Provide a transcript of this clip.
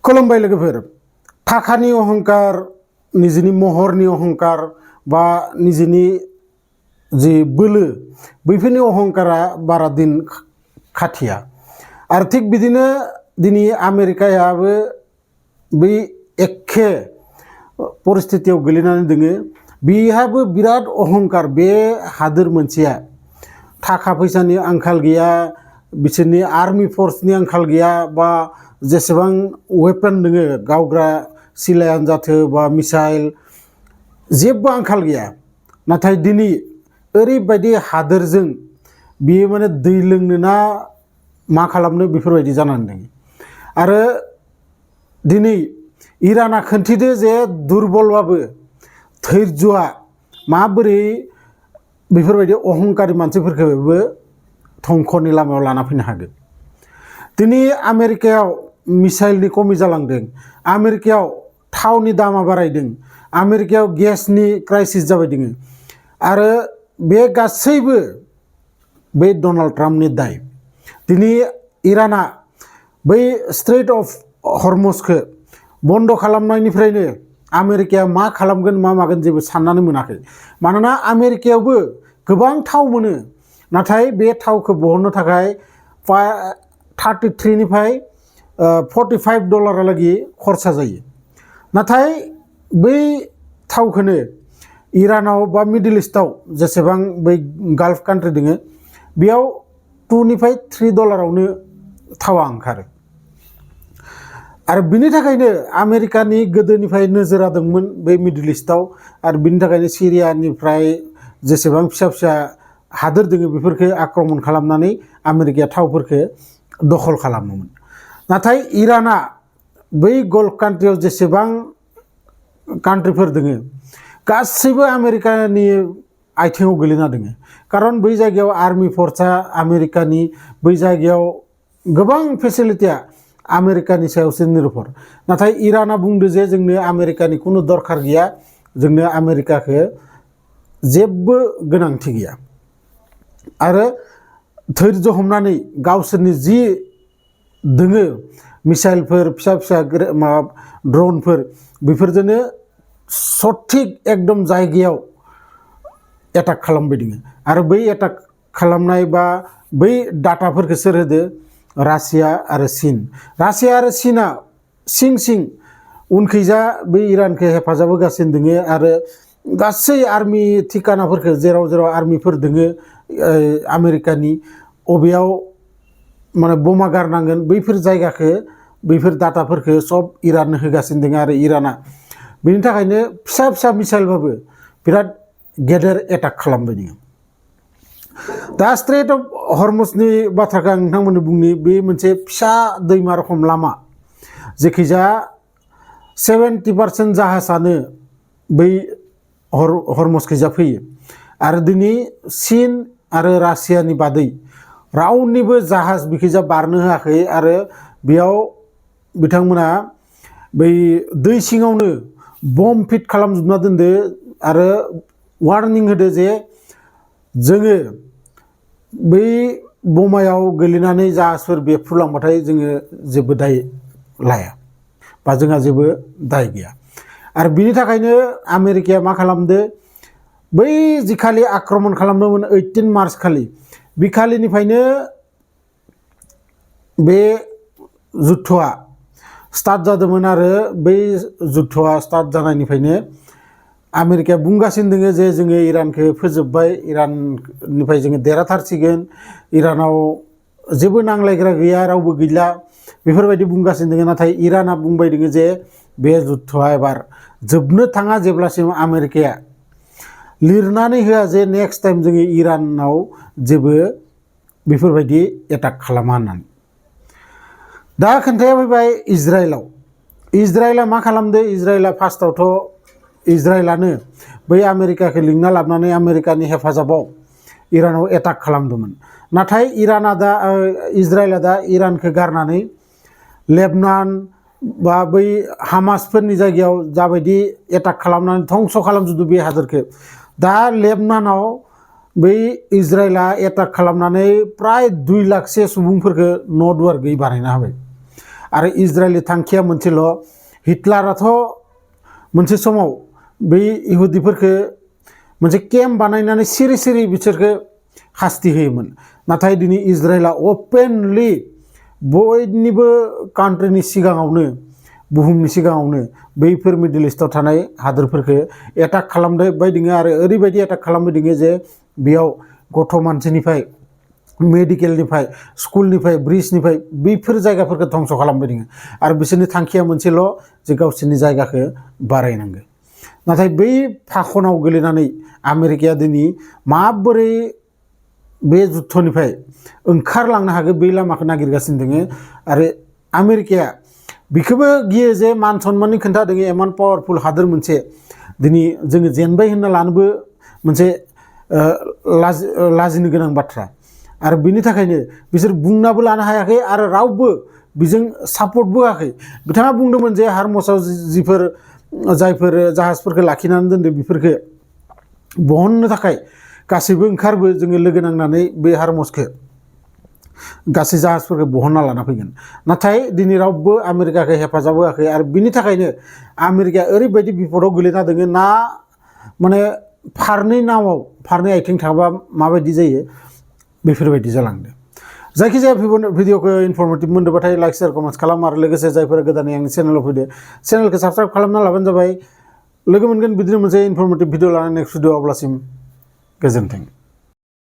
खुलुमबाय लोगोफोर थाखानि अहंकार निजिनि महरनि अहंकार बा निजिनि जि बोलो बैफोरनि अहंकारा बारा दिन खाथिया आरो थिग बिदिनो दिनै आमेरिकायाबो बै एखे परिस्थितियाव गोलैनानै दोङो बिहाबो बिराद अहंकार बे हादोर मोनसेया थाखा फैसानि आंखाल गैया बिसोरनि आर्मी फोर्सनि आंखाल गैया बा जेसेबां वेपन दोङो गावग्रा सिलायानो जाथो बा मिसाइल जेबो आंखाल गैया नाथाय दिनै ओरैबायदि हादोरजों बियो माने दै लोंनो ना मा खालामनो बेफोरबायदि जानानै दङ आरो दिनै इराना खोन्थिदो जे दुरबलबाबो धैर्यआ माबोरै बेफोरबायदि अहंकारि मानसिफोरखौबो धंखनि लामायाव लाना फैनो हागोन दिनै आमेरिकायाव मिसाइलनि कमि जालांदों आमेरिकायाव थावनि दामा बारायदों आमेरिकायाव गेसनि क्राइसिस जाबाय दङ आरो बे गासैबो बै डनाल्ड ट्राम्पनि दाय दिनै इराना बै स्ट्रेट अफ हर्मुजखौ बन्द खालामनायनिफ्रायनो आमेरिकाया मा खालामगोन मा मागोन जेबो साननानै मोनाखै मानोना आमेरिकायावबो गोबां थाव मोनो नाथाय बे थावखौ बहननो थाखाय 33 निफ्राय 45 डलारहालागै खरसा जायो नाथाय बै थावखौनो इरानाव बा मिडल इस्टआव जेसेबां बै गाल्फ कान्ट्रि दङ बेयाव 2 निफ्राय 3 डलारावनो थावा ओंखारो आरो बिनि थाखायनो आमेरिकानि गोदोनिफ्राय नोजोर होदोंमोन बै मिडल इस्टआव आरो बिनि थाखायनो सिरियानिफ्राय जेसेबां फिसा फिसा हादोर दङ बेफोरखौ आक्रमण खालामनानै आमेरिकाया थावफोरखौ दखल खालामोमोन नाथाय इराना बै गल्फ कान्ट्रियाव जेसेबां कान्ट्रिफोर दङ गासैबो आमेरिकानि आथिङाव गोलैना दङ खारन बै जायगायाव आर्मी फोर्सआ आमेरिकानि बै जायगायाव गोबां फेसिलिटिया आमेरिकानि सायावसो निर्भर नाथाय इराना बुंदो जे जोंनो आमेरिकानि खुनु दरखार गैया जोंनो आमेरिकाखौ जेबो गोनांथि गैया आरो धैर्य हमनानै गावसोरनि जि दोङो मिसाइलफोर फिसा फिसा माबा ड्रनफोर बेफोरजोंनो सঠিक एकदम जायगायाव एटाक खालामबाय दङ आरो बै एटाक खालामनाय बा बै डाटाफोरखौ सोर होदो रासिया आरो चीना सिं सिं उनखैजा बै इरानखौ हेफाजाब होगासिनो दङ आरो गासै आर्मी ठिकानाफोरखौ जेराव जेराव आर्मीफोर दङ आमेरिकानि अबेयाव माने बमा गारनांगोन बैफोर जायगाखौ बैफोर डाटाफोरखौ सब इराननो होगासिनो दङ आरो इराना बेनि थाखायनो फिसा फिसा मिसाइलबाबो बिराद गेदेर एटाक खालामबाय दङ दा स्ट्रेट अफ हर्मुजनि बाथ्राखौ आं नोंथांमोननो बुंनि बे मोनसे फिसा दैमा रखम लामा जेखिजा 70% जाहाजानो बै हर्मुजखैजा फैयो आरो दिनै चीन आरो रासियानि बादै रावनिबो जाहाज बिखैजा बारनो होआखै आरो बेयाव बिथांमोना बै दै सिङावनो बम फिट खालामजोबना दोनदो आरो वार्निं होदो जे जोङो बै बमायाव गोलैनानै जाहाजफोर बेफ्रुलांबाथाय जोङो जेबो दाय लाया बा जोंहा जेबो दाय गैया आरो बिनि थाखायनो आमेरिकाया मा खालामदो बै जिखालि आक्रमण खालामदोंमोन 18 मार्च खालि बिखालिनिफ्रायनो बे जुद्धआ स्टार्ट जादोंमोन आरो बै जुद्धआ स्टार्ट जानायनिफ्रायनो आमेरिकाया बुंगासिनो दङ जे जोङो इरानखौ फोजोबबाय इराननिफ्राय जोङो देरहाथारसिगोन इरानाव जेबो नांलायग्रा गैया रावबो गैला बेफोरबायदि बुंगासिनो दङ नाथाय इराना बुंबाय दङ जे बे जुद्धआ एबार जोबनो थाङा जेब्लासिम आमेरिकाया लिरनानै होआ जे नेक्स्ट टाइम जोङो इरानाव जेबो बेफोरबायदि एटाक खालामा होननानै दा खोन्थाया फैबाय इजराइला मा खालामदो इजराइला फार्स्टआवथ' इजराइलानो बै आमेरिकाखौ लिंना लाबोनानै आमेरिकानि हेफाजाबाव इरानाव एटाक खालामदोंमोन नाथाय इजराइला दा इरानखौ गारनानै लेबनान बा बै हामासफोरनि जायगायाव जाबायदि एटाक खालामनानै धंस खालामजोबदो बे हादोरखौ दा लेबनानाव बै इजराइला एटाक खालामनानै प्राय 2 लाखसे सुबुंफोरखौ न' दुवार गैयै बानायना होबाय आरो इजराइलनि थांखिया मोनसेल' हिटलाराथ' मोनसे समाव बै इहुदिफोरखो मोनसे केम्प बानायनानै सिरि सिरि बिसोरखो हास्ति होयोमोन नाथाय दिनै इजराइला अपेनलि बयनिबो कान्ट्रिनि सिगाङावनो बुहुमनि सिगाङावनो बैफोर मिडल इस्टआव थानाय हादोरफोरखो एटाक खालामबाय दोङो आरो ओरैबायदि एटाक खालामबाय दोङो जे बेयाव गथ' मानसिनिफ्राय मेडिकेलनिफ्राय स्कुलनिफ्राय ब्रिजनिफ्राय बैफोर जायगाफोरखौ धंस खालामबाय दोङो आरो बिसोरनि थांखिया मोनसेल' जे गावसोरनि जायगाखौ बारायनांगौ नाथाय बै फाखनाव गोलैनानै आमेरिकाया दिनै माबोरै बे जुद्धनिफ्राय ओंखारलांनो हागोन बै लामाखौ नागिरगासिनो दोङो आरो आमेरिकाया बेखौबो गियो जे मान सन्माननि खोथा दोङो इमान पावारफुल हादोर मोनसे दिनै जोङो जेनबाय होनना लानोबो मोनसे लाजिनो गोनां बाथ्रा आरो बिनि थाखायनो बिसोर बुंनाबो लानो हायाखै आरो रावबो बिजों सापर्टबो होआखै बिथाङा बुंदोंमोन जे हार्मसआव जायफोर जाहाजफोरखौ लाखिनानै दोनदों बेफोरखौ बहननो थाखाय गासैबो ओंखारबो जोङो लोगो नांनानै बे हार्मसखौ गासै जाहाजफोरखौ बहनना लाना फैगोन नाथाय दिनै रावबो आमेरिकाखौ हेफाजाब होआखै आरो बिनि थाखायनो आमेरिकाया ओरैबायदि बिपदाव गोलैना दोङो ना माने फारनै नावाव फारनै आथिं थाबा माबायदि जायो बेफोरबायदि जालांदों जायखिजाया भिडिअखौ इनफरमेटिभ मोनदोंबाथाय लाइक शेयार कमेन्ट्स खालाम आरो लोगोसे जायफोरा गोदानै आंनि चेनेलाव फैदो चेनेलखौ साबस्क्राइब खालामना लाबानो जाबाय लोगो मोनगोन बिदिनो मोनसे इनफरमेटिभ भिडिअ लानानै नेक्स्ट भिडिअ अब्लासिम गोजोन्थों।